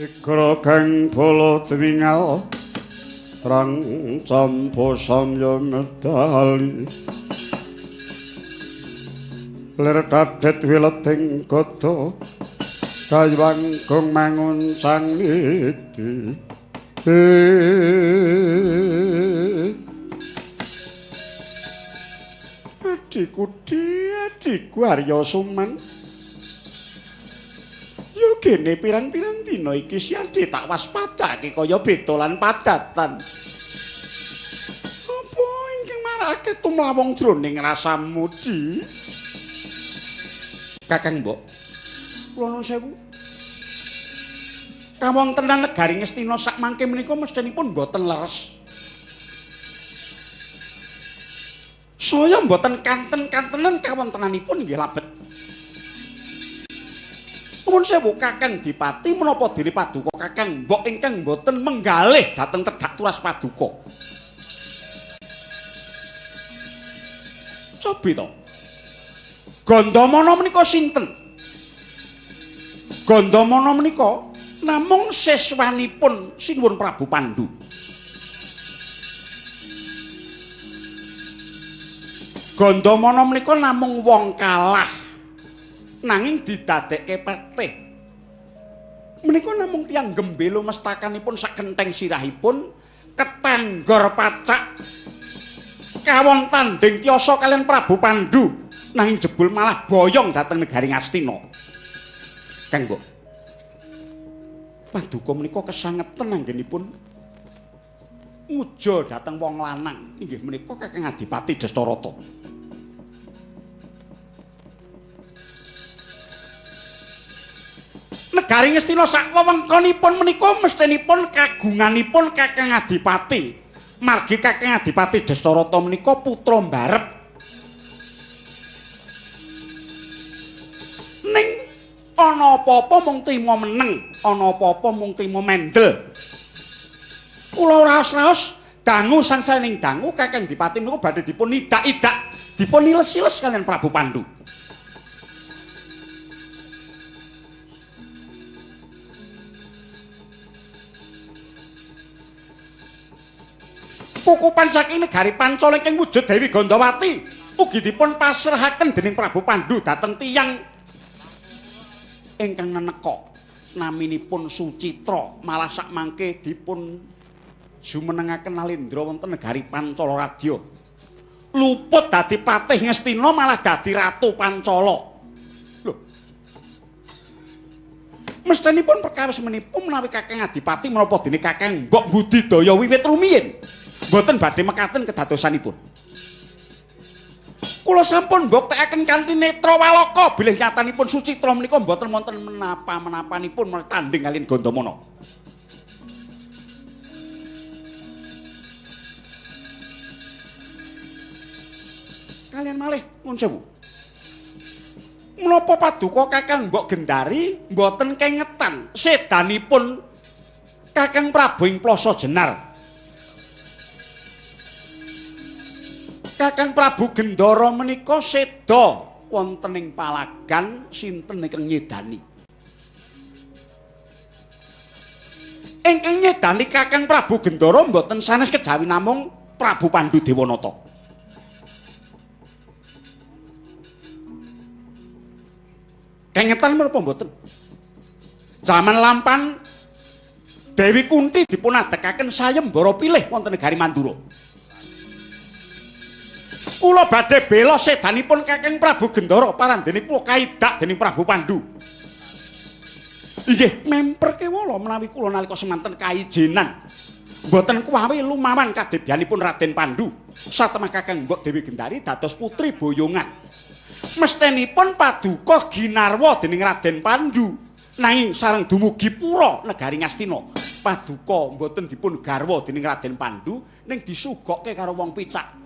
Ikra kang bala dwingal trang campa samya medali lir dadet wileting gada kayanggung manguncang niti. Adhiku adhiku Arya Suman, yo kene pirang-pirang dina iki si adhi tak waspadake kaya beda lan padatan. Apa ingkang marake tumlawung jroning rasamu, Di? Kakang Mbok, kula nuwun sewu. Kawontenan negari Ngastina sakmangke menika mestinipun mboten leres. Saya mboten kanten-kantenen kawontenanipun nggih labet. Nuwun sewu Kakang Dipati, menapa dene paduka Kakang Mbok ingkang mboten menggalih dhateng tedhak turas paduka. Cobi to. Gandamana menika sinten? Gandamana menika namung siswanipun Sinuwun Prabu Pandu. Gandamana menika namung wong kalah nanging didadekke patih. Menika namung tiyang gembelo mestakanipun sakentheng sirahipun ketanggor pacak kawon tanding tiyasa kalian Prabu Pandu nanging jebul malah boyong dhateng negari Ngastina. Kang Mbok, paduka menika kesangeten anggenipun nguja dhateng wong lanang inggih menika Kakang Adipati Dastarata. Negari Ngastina sak wewengkonipun menika mestinipun kagunganipun Kakang Adipati. Margi Kakang Adipati Dastarata menika putra mbarep. Ning ana apa-apa mung trima meneng, ana apa-apa mung trima mendel. Kula raos-raos dangu sansaning dangu Kakang Dipati menika badhe dipun idak-idak, dipun iles-iles kalian Prabu Pandu. Kukupan saking negari Pancala ingkang wujud Dewi Gandawati ugi dipun pasrahaken dening Prabu Pandu dhateng tiyang ingkang neneka naminipun Sucitra, malah sakmangke dipun jumenengaken nalendra wonten negari Pancala Radya. Luput dadi patih Ngastina malah dadi ratu Pancala. Lho. Mestinipun perkawis menipu menawi Kakang Adipati menapa dene Kakang Mbok budidaya wiwit rumiyin mboten badhe mekaten kedadosanipun. Kula sampun mbuktekaken kanthi netra waloka bilih nyatanipun Sucitra menika mboten wonten menapa-menapanipun tanding kaliyan Gandamana. Kalian malih nuwun sewu. Menapa paduka Kakang Mbok Gendari mboten kengetan sedanipun Kakang Prabu ing Plasa Jenar? Kakang Prabu Gendara menika seda wonten ing palagan sinten ingkang nyedani? Ingkang nyedani Kakang Prabu Gendara mboten sanes kejawi namung Prabu Pandu Dewanata. Kengetan menapa mboten? Zaman lampan Dewi Kunti dipun adegaken sayembara pilih wonten negari Mandura. Kula badhe bela sedanipun Kakang Prabu Gendara parandene kula kaidak dening Prabu Pandu. Inggih, memper kewala menawi kula nalika semanten kaijenan. Mboten kuwawi lumawan kadebyanipun Raden Pandu. Satemah Kakang Mbok Dewi Gendari dados putri boyongan. Mestenipun paduka ginarwa dening Raden Pandu. Nanging sareng dumugi pura negari Ngastina, paduka mboten dipun garwa dening Raden Pandu ning disugokke karo wong picak.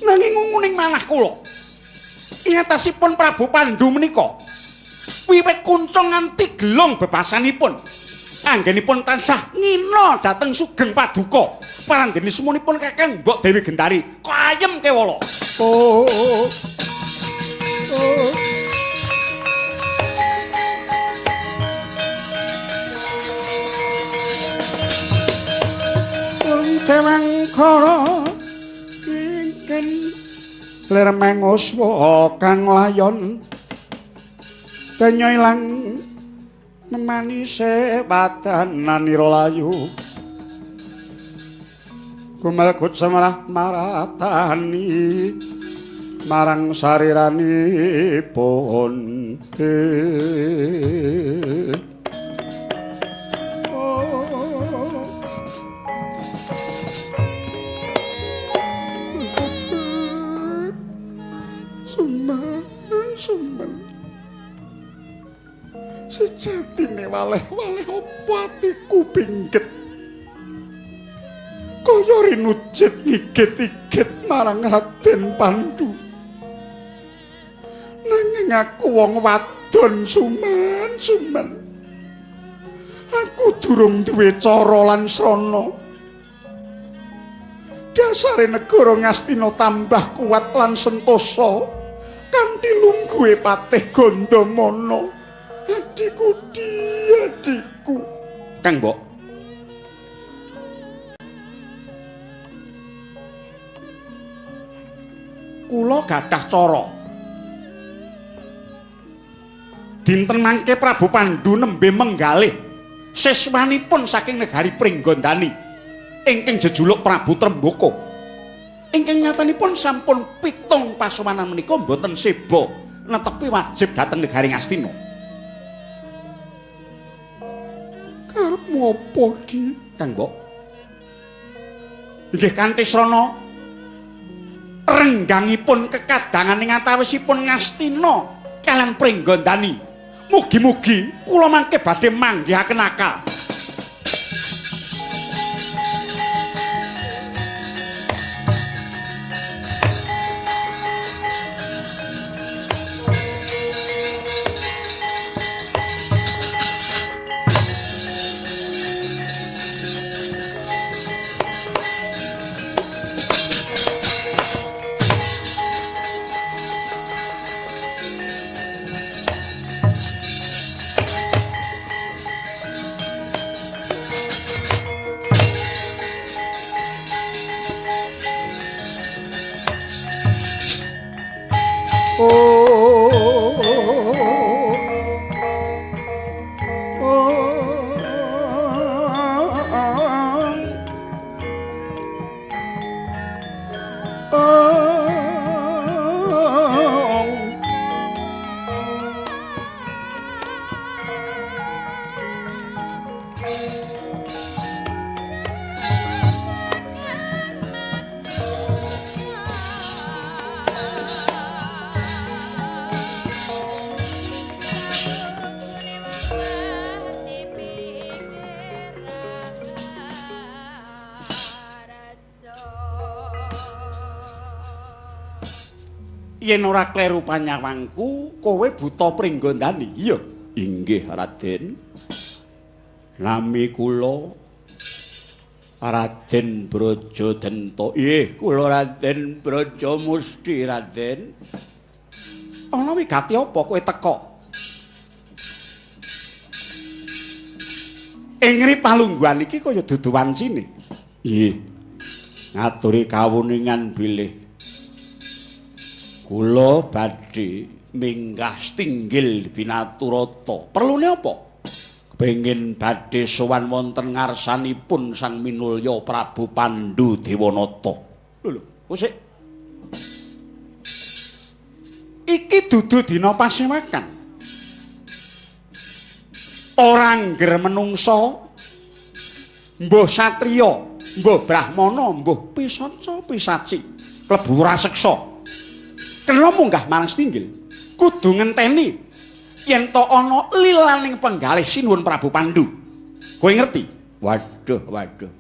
Nanging ngunguning manah kula ingatasipun Prabu Pandu menika wiwit kuncung nganti gelung bebasanipun anggenipun tansah ngina dhateng sugeng paduka parandene semunipun Kakang Mbok Dewi Gendari kok ayem kewala. Oh. Oh. Dewangkara ingkang lir menguswa kang layon kenya ilang memanise padananira layu gumelgut semerah maratani marang sariranipun. Sumen sejatine waleh-waleh apa atiku pingget kaya rinujit ngigit-igit marang Raden Pandu, nanging aku wong wadon sumen sumen, aku durung duwe cara lan srana. Dasare negara Ngastina tambah kuat lan sentosa kanthi lungguhe Patih Gandamana. Adhiku, adhiku. Kang Mbok, kula gadah cara. Dinten mangke Prabu Pandu nembe menggalih siswanipun saking negari Pringgondani ingkang jejuluk Prabu Tremboko. Ingkang nyatanipun sampun 7 pasowanan menika mboten seba netepi wajib dhateng negari Ngastina. Karepmu apa, Di? Kang Mbok, inggih kanthi srana renggangipun kekadangan ing antawisipun Ngastina kaliyan Pringgondani. Mugi-mugi kula mangke badhe manggihaken akal. Yen ora kleru panyawangku, kowe buta Pringgondani. Iya, inggih Raden. Nami kula Raden Brajadenta. Nggih, kula Raden Brajamusti, Raden. Ana wigati apa kowe teka? Ing ngri palungguhan iki kaya dudu wancine. Nggih. Ngaturi kawuningan bilih kula badhe minggah stinggil binaturata. Perlune apa? Kepengin badhe sowan wonten ngarsanipun Sang Minulya Prabu Pandu Dewanata. Lho lho, kok sik. Iki dudu dina pasewakan. Ora ngger menungsa, mbuh satriya, mbuh brahmana, mbuh pisaca pisaci, klebu raseksa. Kena munggah marang stinggil, kudu ngenteni yen to ana lilaning penggalih Sinuwun Prabu Pandu. Kowe ngerti? Waduh, waduh.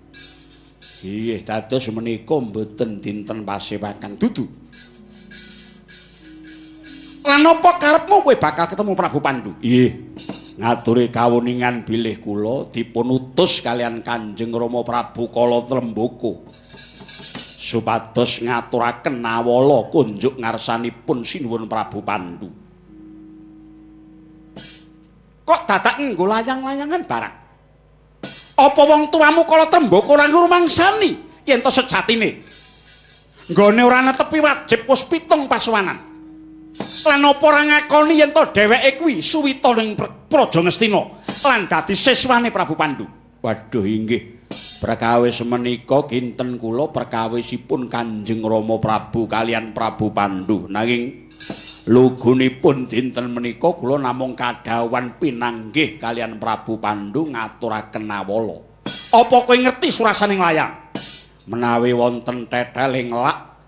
Inggih, dados menika mboten dinten pasewakan dudu. Lan apa karepmu kowe bakal ketemu Prabu Pandu? Nggih. Ngaturi kawuningan bilih kula dipun utus kaliyan Kanjeng Rama Prabu Kala Tremboko. Supados ngaturaken nawala kunjuk ngarsanipun Sinuwun Prabu Pandu. Kok dadak nganggo layang-layangan barang? Apa wong tuamu kala Trembaka ora ngrumangsani yen to sejatine nggone ora netepi wajib wis 7 pasuwanan? Lan apa ora ngakoni yen to dheweke kuwi suwita ning Praja Ngastina lan dadi siswane Prabu Pandu? Waduh inggih. Perkawis menika kinten kula perkawisipun Kanjeng Rama Prabu kalian Prabu Pandu. Nanging lugunipun dinten menika kula namung kadhawuhan pinanggih kalian Prabu Pandu ngaturaken nawala. Apa kowe ngerti surasaning layang? Menawi wonten teteling lak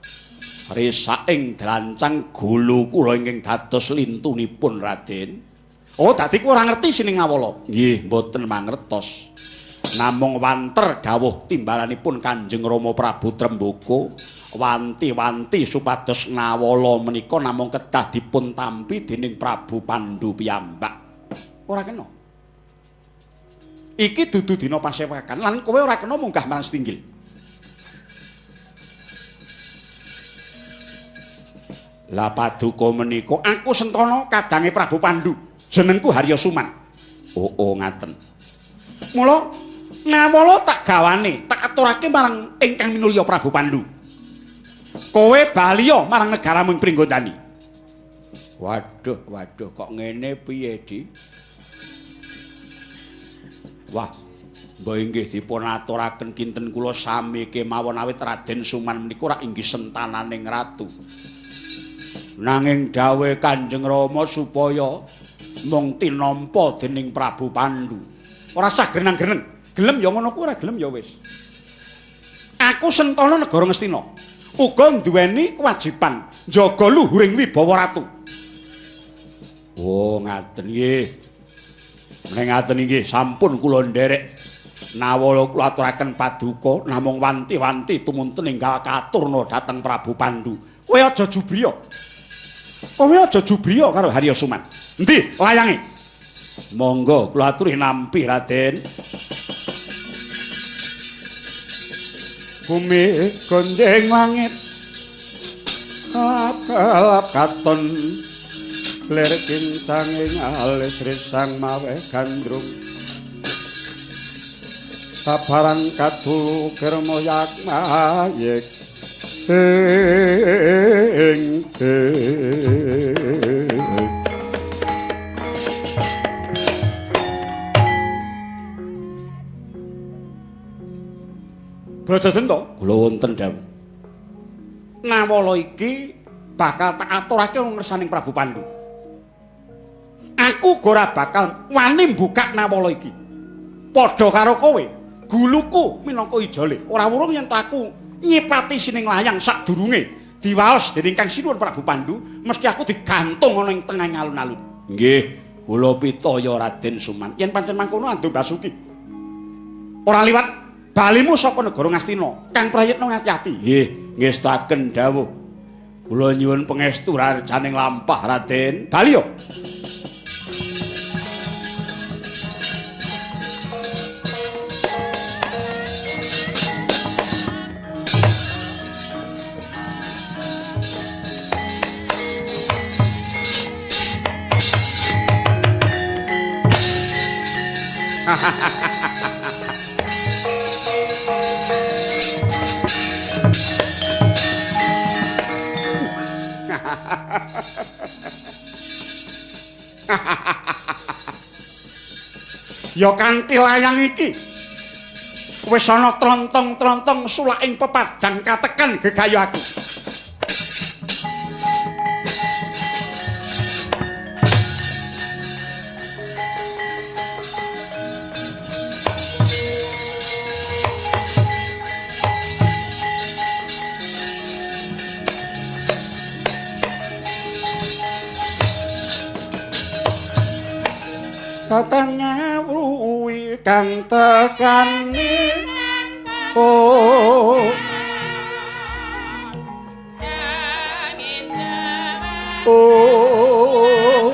risaking dlancang gulu kula ingkang dados lintunipun Raden. Oh, dadi kowe ora ngerti sining nawala? Nggih, mboten mangertos. Namung wanter dawuh timbalanipun Kanjeng Rama Prabu Trembaka wanti-wanti supados nawala menika namung kedah dipun tampi dening Prabu Pandu piyambak. Ora kena. Iki dudu dina pasewakan lan kowe ora kena munggah marang setinggil. Lah paduka menika aku Sentana kadange Prabu Pandu, jenengku Harya Suman. Oh, ngaten. Mula nawala tak gawane, tak aturake marang ingkang minulya Prabu Pandu. Kowe baliya marang negaramu ing Pringgondani. Waduh, waduh, kok ngene piye, Di? Wah, mbah inggih dipun aturaken kinten kula sami kemawon awit Raden Suman menika ora inggih sentananing ratu. Nanging dawuhe Kanjeng Rama supaya mung tinampa dening Prabu Pandu. Ora sah grenang-greneng. Gelem ya ngono kuwi, ora gelem ya wis. Aku Sentana negara Ngastina uga nduweni kewajiban njaga luhuring wibawa ratu. Oh, ngaten nggih. Menawi ngaten inggih sampun kula nderek nawala kula aturaken paduka namung wanti-wanti tumunten enggal katurna dhateng Prabu Pandu. Kowe aja jubriya. Kowe aja jubriya karo Harya Suman. Endi layange? Monggo kula aturi nampi Raden. Bumi gonjeng langit lap-lap katon lir kincanging alis risang maweh gandrung sabarang kadulu kirmoyak mayek ing Brajadenta, kula wonten dawuh. Nawala iki bakal tak aturake ngersaning Prabu Pandu. Aku uga ora bakal wani mbukak nawala iki. Padha karo kowe, guluku minangka ijole. Ora wurung yen aku nyipati sining layang sadurunge diwaos dening Kang Sinuwun Prabu Pandu, mesti aku digantung ana ing tengahing alun-alun. Nggih, kula pitaya Raden Suman. Yen pancen mangkono andum basuki. Ora liwat balimu saka negara Ngastina, Kang Prayitna ngati-ati. Nggih, ngestaken dawuh. Kula nyuwun pangestu rajaning lampah Raden. Bali yo. Ya kanthi layang iki wis ana trontong-trontong sulaking pepadang katekan gegayu aku. Kakang ngawruhi kang tekane oh oh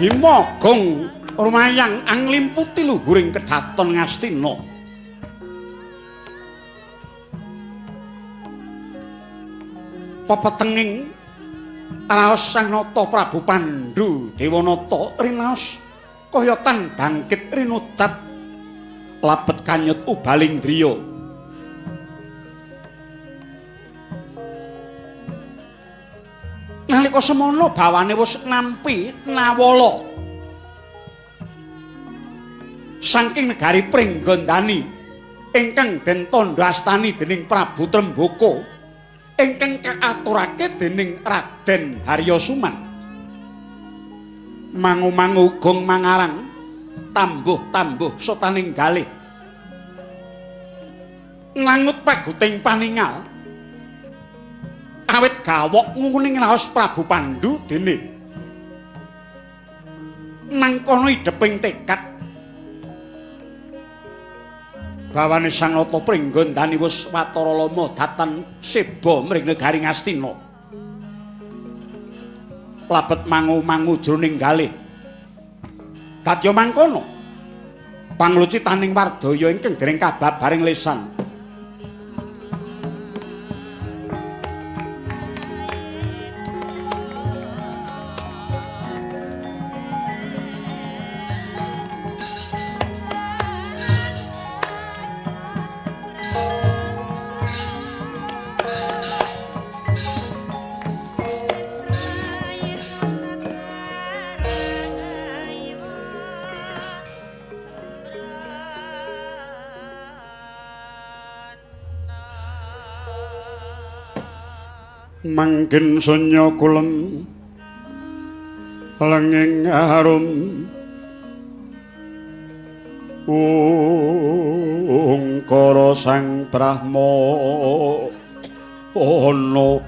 Hima gong rumayang anglimputi luhuring kedhaton Ngastina. Pepetenging raos Sang Nata Prabu Pandhu Dewanata rinaos kaya tan bangkit rinucat labet kanyut ubaling driya. Nalika semono bawane wis nampi nawala saking negari Pringgondani ingkang den tandha astani dening Prabu Trembaka ingkang kaaturake dening Raden Harya Suman. Mangu-mangu gong mangarang tambuh-tambuh sotaning galih ngangut paguting paningal awit gawok nguning raos Prabu Pandhu dene mangkono ideping tekad bawane Sang Nata Pringgondani wis watara lama datan seba mring negari Ngastina. Labet mangu-mangu jroning galih dadya mangkono panglucitaning wardaya ingkang dereng kababaring lesan. Manggen sunya kulem lenging arum ungkara sang Brahma ana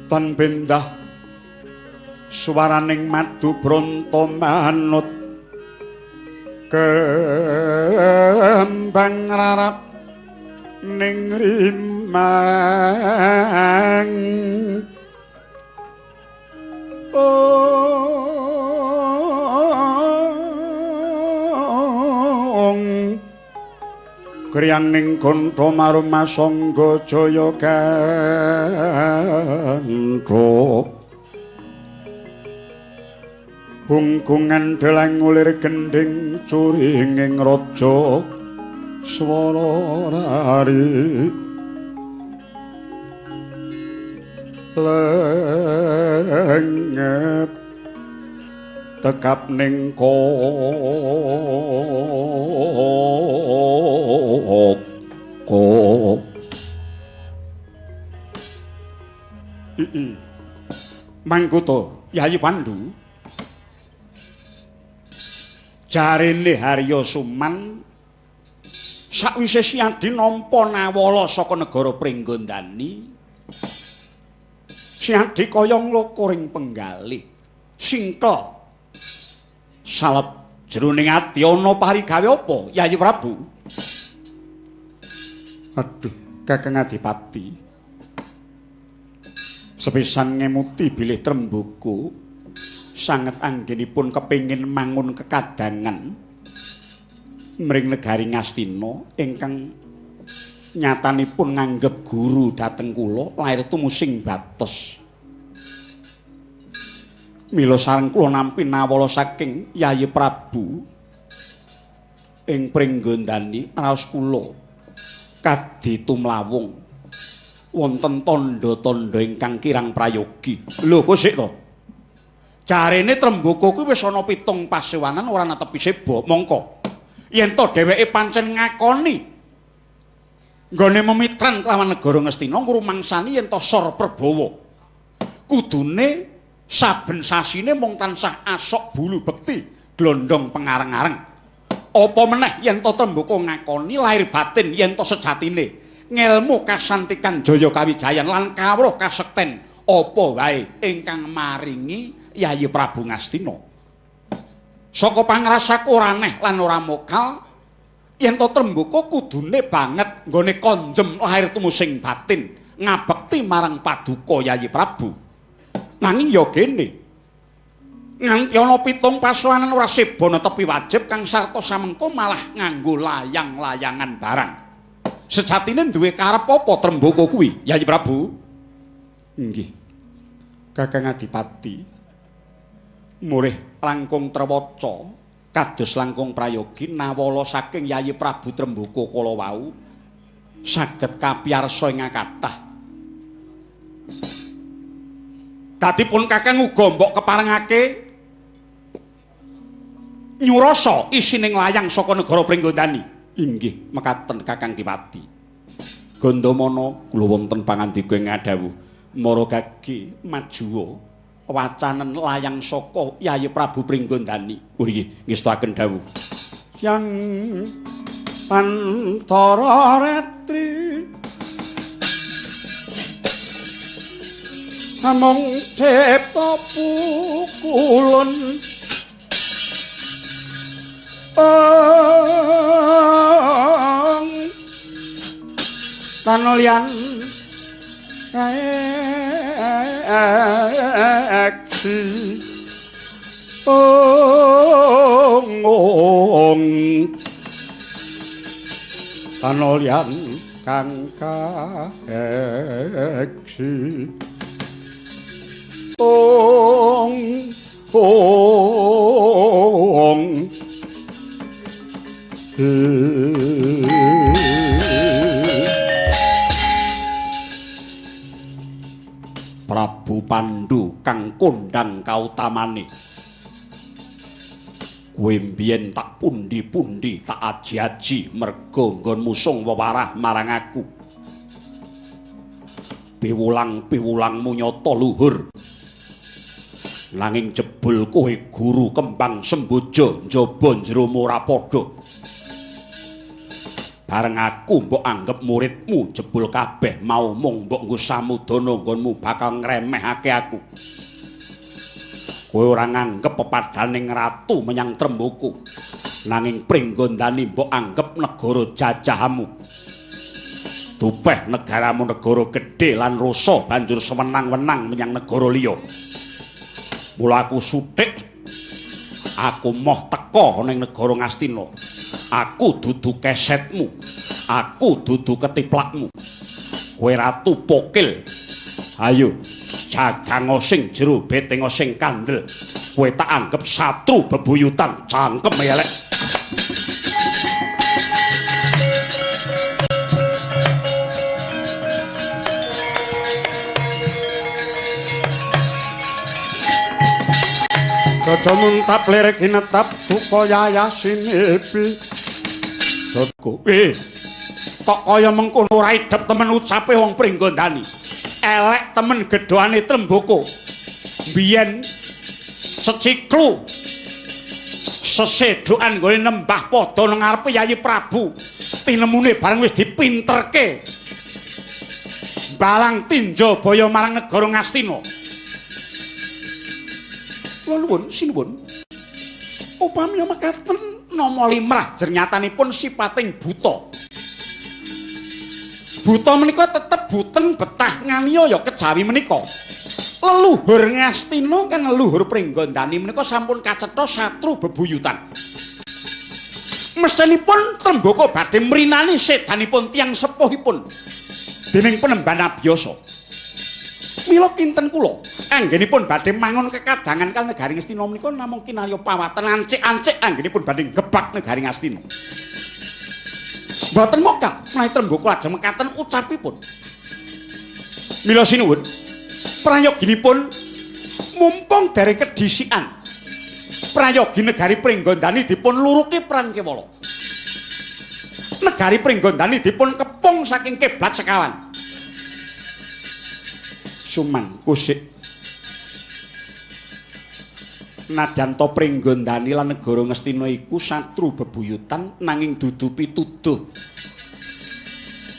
tan bendah suwaraning madu bronto manut kembang rarap ning rimang ong kriyang ning gontha marumasangga jaya gandha hungkungan delang ulir gendhing curinging raja swara rari lengep tekap ning koko. Mangkuto Yayi Pandu jarene Harya Suman sakwise Siadi nampa nawala saka negara Pringgondani, Siadi kaya nglukuring penggalih singkel salep jroning ati ana parigawe apa Yayi Prabu? Aduh, Kakang Adipati, sepisan ngemuti bilih Trembaka Sanget anggenipun kepengin mangun kekadangan mring negari Ngastina ingkang nyatanipun nganggep guru dhateng kula lair tumusing batos. Mila sareng kula nampi nawala saking Yayi Prabu ing Pringgondani raos kula kadhi tumlawung wonten tandha-tandha ingkang kirang prayogi. Lho kok sik to? Jarene Trembaka kuwi wis ana 7 pasewanan ora netepi seba mongko. Yen to dheweke pancen ngakoni nggone memitran kelawan negara Ngastina ngrumangsani yen to sor perbawa. Kudune saben sasine mung tansah asok bulu bekti glondong pengareng-areng. Apa meneh yen to Trembaka ngakoni lahir batin yen to sejatine ngelmu kasantikan Jaya Kawijayan lan kawruh kasekten apa wae ingkang maringi Yayi Prabu Ngastina. Saka pangrasaku ora aneh lan ora mokal yen to Trembaka kudune banget nggone konjem lahir tumusing batin ngabekti marang paduka Yayi Prabu. Nanging ya gene nganti ana 7 pasowanan ora seba netepi wajib kang sarta samengko malah nganggo layang-layangan barang. Sejatine duwe karep apa Trembaka kuwi, Yayi Prabu? Inggih. Kakang Adipati murih langkung trewaca kados langkung prayogi nawala saking Yayi Prabu Trembaka kala wau saged kapiyarsa ing kathah. Dadi pun kakang uga mbok keparengake nyurasa isining layang saka negara Pringgondani. Inggih, mekaten Kakang Dipati. Gandamana kula wonten pangandika ing ngadhawuh Maragage majuwa wacanen layang saka Yayi Prabu Pringgondani. Oh nggih, ngestakaken dawuh. Yang pantara ratri amung cipta pukulun tanolyan kaeksi ong tanolyan kang kaeksi ong ong. Prabu Pandu kang kondhang kautamane, kowe mbiyen tak pundi-pundi tak aji-aji merga nggon musung wewarah marang aku. Piwulang-piwulangmu nyata luhur, nanging jebul kowe guru kembang semboja njaba njeromu ora padha. Bareng aku mbok anggep muridmu jebul kabeh mau mung mbok nggo samudana nggonmu bakal ngremehake aku. Kowe ora nganggep pepadaning ratu menyang Trembaka, nanging Pringgondani mbok anggep negara jajahanmu. Dupeh negaramu negara gedhe lan rasa banjur sewenang-wenang menyang negara liya. Mula aku suthik, aku moh teka ning negara Ngastina. Aku dudu kesetmu, aku dudu ketiplakmu. Kowe ratu pokil. Ayo jagango sing jero betengo sing kandel. Kowe tak anggep satru bebuyutan, cangkem elek. Aja muntap lirik inetap duka yayasinipi. Dodko. Kok kaya mengkono ora idep temen ucape wong Pringgondani. Elek temen gedhoane Trembaka. Biyen seciklu sesedokan nggone nembah padha nang ngarepe Yayi Prabu. Tinemune bareng wis dipinterke. Balang tinja baya marang negara Ngastina. Nuwun sinuwun. Upami mekaten nama limrah jernyatanipun sipating buta. Buta menika tetep buteng betah nganiaya kejawi menika. Leluhur Ngastina kan leluhur Pringgondani menika sampun kacetha satru bebuyutan. Mestinipun Trembaka badhe mrinani sedanipun tiyang sepuhipun dening Penemban Abiyasa. Mila kinten kula anggenipun badhe mangun kekadangan kal negari Ngastina menika namung kinarya pawaten ancik-ancik anggenipun badhe gebak negari Ngastina. Mboten mokal menawi Trembaka lajeng mekaten ucapipun. Mila sinuwun prayoginipun mumpung dereng kedhisikan prayogi negari Pringgondani dipun luruki perang kewala. Negari Pringgondani dipun kepung saking kiblat sekawan. Suman kusik nadyan ta Pringgondani lan negara Ngastina iku satru bebuyutan nanging dudu pituduh.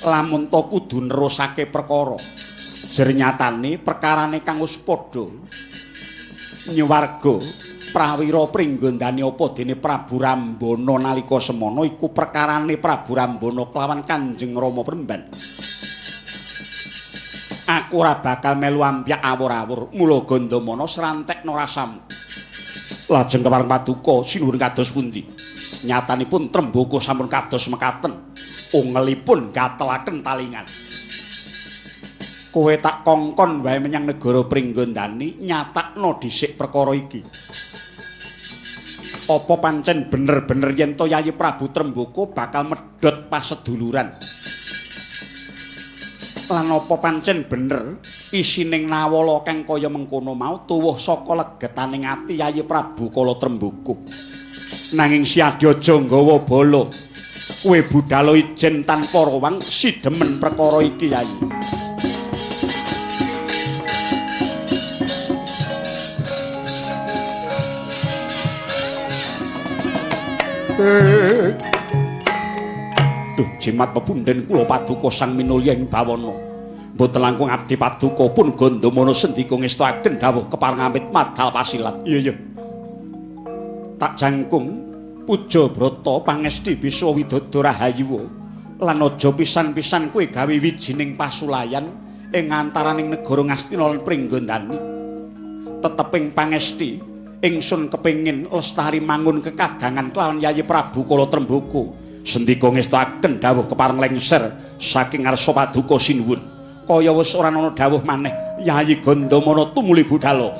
Lamun ta kudu nerusake perkara. Jernyatane perkarane kang wis padha nyuwarga prawira Pringgondani apa dene Prabu Rambana nalika semana iku perkarane Prabu Rambana kelawan Kanjeng Rama Premban. Aku ora bakal melu ambyak awur-awur, mula Gandamana srantekna rasamu. Lajeng kepareng paduka sinuwun kados pundi? Nyatanipun Trembaka sampun kados mekaten, ungelipun gatelaken talingan. Kowe tak kongkon wae menyang negara Pringgondani nyatakno dhisik perkara iki. Apa pancen bener-bener yen to Yayi Prabu Trembaka bakal medhot paseduluran? Lan apa pancen bener isining nawala kang kaya mengkono mau tuwuh saka legetaning ati Yayi Prabu Kala Trembaka? Nanging siadya aja nggawa bala. Kowe budhalo ijen tanpa rawang sidemen perkara iki Yayi. Duh jimat pepundhen kula paduka Sang Minulya ing bawana. Mboten langkung abdi paduka pun Gandamana sendika ngestoaken dawuh kepareng amit madal pasilat. Iya iya. Tak jangkung puja brata pangesti bisa widodo rahayu lan aja pisan-pisan kowe gawe wijining pasulayan ing antaraning negara Ngastina lan Pringgondani. Teteping pangesti ingsun kepengin lestari mangun kekadangan kelawan Yayi Prabu Kala Trembaka. Sendika ngestoaken dawuh kepareng lengser saking ngarsa paduka sinuwun. Kaya wis ora ana dawuh maneh Yayi Gandamana tumuli budhalo.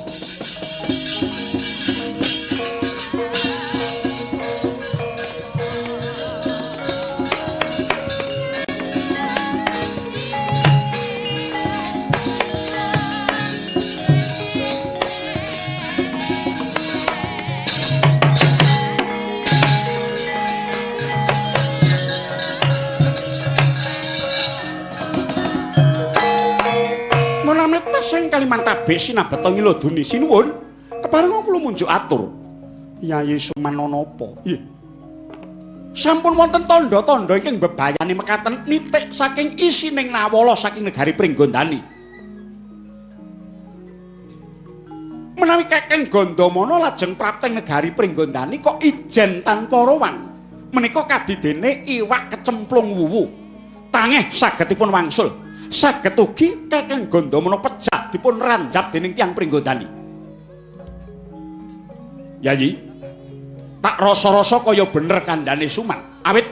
Sing Kalimantabe sinabeta ngiladuni sinuwun keparenga kula munjuk atur. Yayi Suman ana apa? Nggih. Sampun wonten tandha-tandha ingkang bebayani mekaten nitik saking isining nawala saking negari Pringgondani. Menawi Kakang Gandamana lajeng prapteng negari Pringgondani kok ijen tanpa rawang. Menika kadidene iwak kecemplung wuwu. Tangeh sagedipun wangsul. Saged ugi Kakang Gandamana pejah dipun ranjap dening tiyang Pringgondani. Yayi, tak rasa-rasa kaya bener kandhane Suman. Awit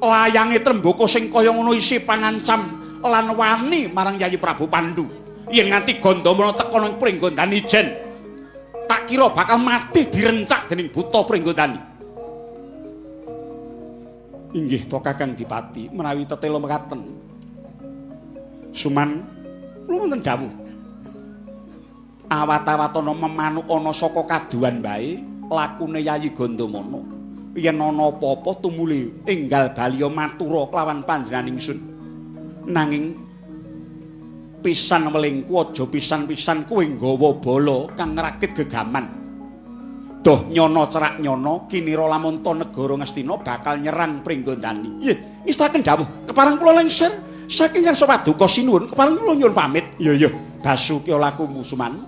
layange Trembaka sing kaya ngono isi pangancam lan wani marang Yayi Prabu Pandu. Yen nganti Gandamana teka nang Pringgondani ijen, tak kira bakal mati direncak dening buta Pringgondani. Inggih to Kakang Dipati, menawi tetela mekaten. Suman, kula wonten dawuh. Awat-awatana memanuk ana saka kaduhan wae lakune Yayi Gandamana. Yen ana apa-apa tumuli enggal baliya matura kelawan panjenengan ingsun. Nanging pisan welingku aja pisan-pisan kowe nggawa bala kang ngrakit gegaman. Doh nyono cerak nyono kinira lamun ta negara Ngastina bakal nyerang Pringgondani. Nggih, ngestaken dawuh kepareng kula lengser saking ngarsa paduka sinuwun kepareng kula nyuwun pamit. Iya iya, basuki lakumu Suman.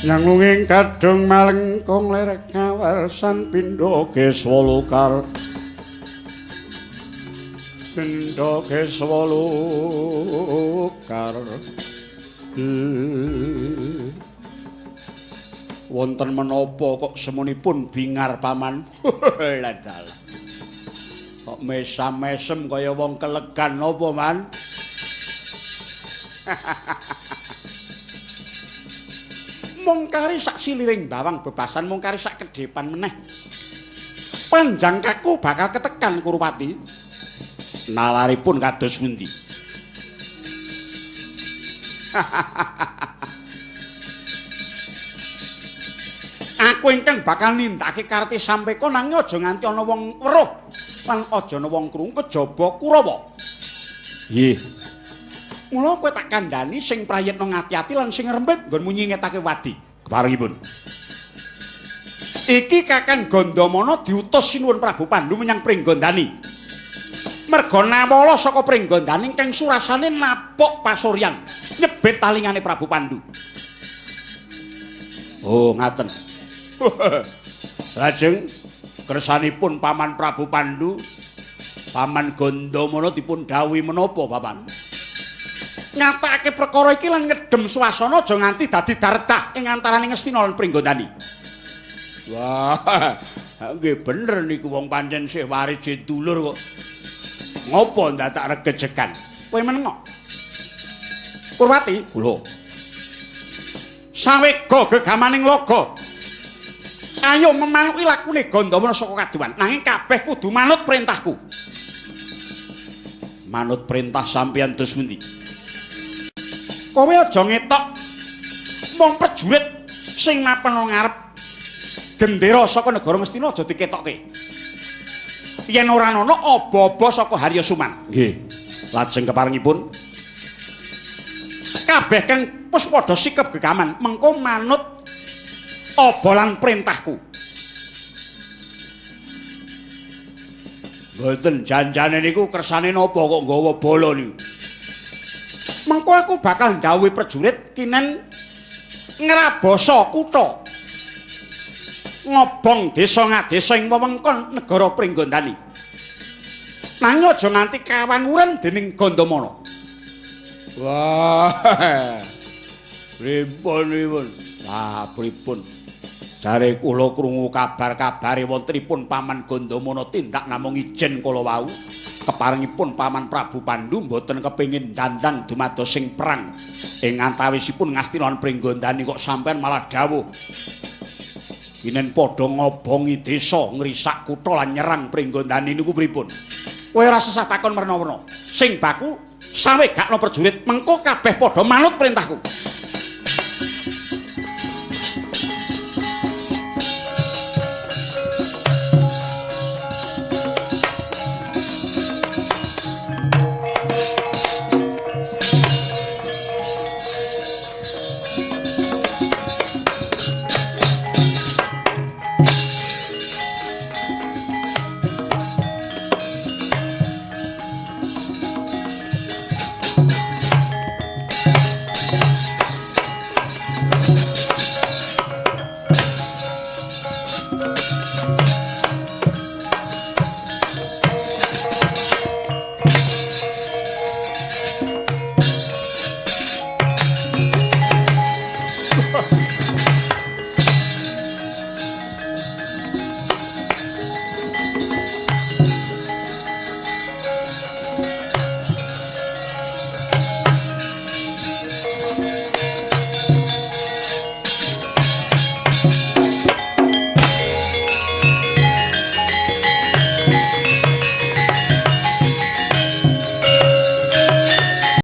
Nyanglunging kadung malengkung lerek kawarsan pindha keswalukar. Pindha keswalukar. Wonten menapa kok semunipun bingar paman? Lah dalah. Kok mesam-mesem kaya wong kelegan napa, Man? Mung kari sak siliring bawang bebasan, mung kari sak kedhepan meneh. Panjang kaku bakal ketekan Kurupati. Nalaripun kados pundi? Aku ingkang bakal nindakake karti sampeka nanging aja nganti ana wong weruh lan aja ana wong krungu kejaba Kurawa. Nggih. Mula kowe tak kandhani sing prayitna ngati-ati lan sing rembet nggonmu nyingetake wadi. Keparengipun. Iki Kakang Gandamana diutus Sinuwun Prabu Pandu menyang Pringgondani. Merga nawala saka Pringgondani ingkang surasane napuk pasuryan, nyebet talingane Prabu Pandu. Oh, ngaten. Lajeng kersanipun Paman Prabu Pandu, Paman Gandamana dipun dhawuhi menapa, Paman? Nyatakake perkara iki lan ngedem swasana aja nganti dadi dardah ing antarane Ngastina lan Pringgondani. Wah, nggih bener niku wong pancen sih waris dulur kok. Ngopo ndadak regejegan? Kowe meneng kok. Purwati, kula. Sawega gegamaning laga. Ayo memanuki lakune Gandamana saka kaduwan. Nanging kabeh kudu manut perintahku. Manut perintah sampeyan dos pundi? Kowe aja ngetok mung prajurit sing mapan ngarep gendera saka negara Ngastina aja diketokke. Yen ora ana aba-aba saka Harya Suman. Nggih. Lajeng keparengipun kabeh kang wis padha sikep gegaman mengko manut aba lan perintahku. Mboten janjane niku kersane napa kok nggawa bala niku? Mengko aku bakal ndhawuhi prajurit kinen ngrabasa kutha. Ngobong desa ngadesa ing wewengkon negara Pringgondani. Nanging aja nganti kawanguren dening Gandamana. Wah. Pripun pripun? Lah pripun? Jare kula krungu kabar-kabare wontenipun Paman Gandamana tindak namung ijen kala wau. Keparengipun Paman Prabu Pandu mboten kepengin dandang dumados sing perang ing antawisipun Ngastina lan Pringgondani kok sampean malah dawuh yen padha ngobongi desa ngrisak kutha lan nyerang Pringgondani niku pripun? Kowe ora sesah takon werna-werna. Sing baku sawegakno prajurit mengko kabeh padha manut perintahku.